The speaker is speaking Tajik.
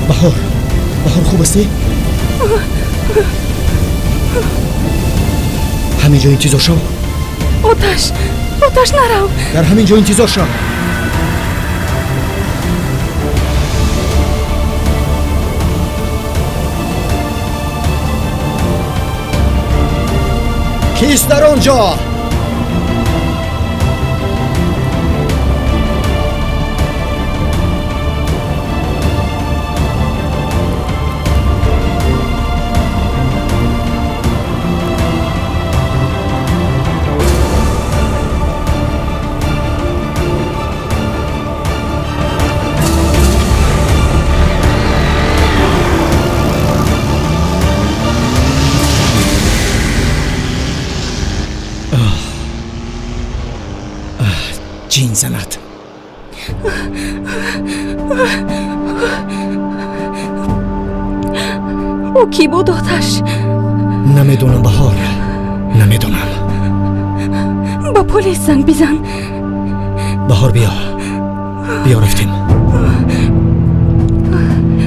Баҳор, Баҳор, хуб ҳастӣ? Ҳамин ҷо интизор шав. Оташ, Оташ, нарав. Дар ҳамин ҷо интизор шав. Кист дар он ҷо? Ҷин занад. Ӯ кӣ буд, Оташ? Намедонам, Баҳор, намедонам. Ба полис занг бизан. Баҳор, биё, биё, рафтем.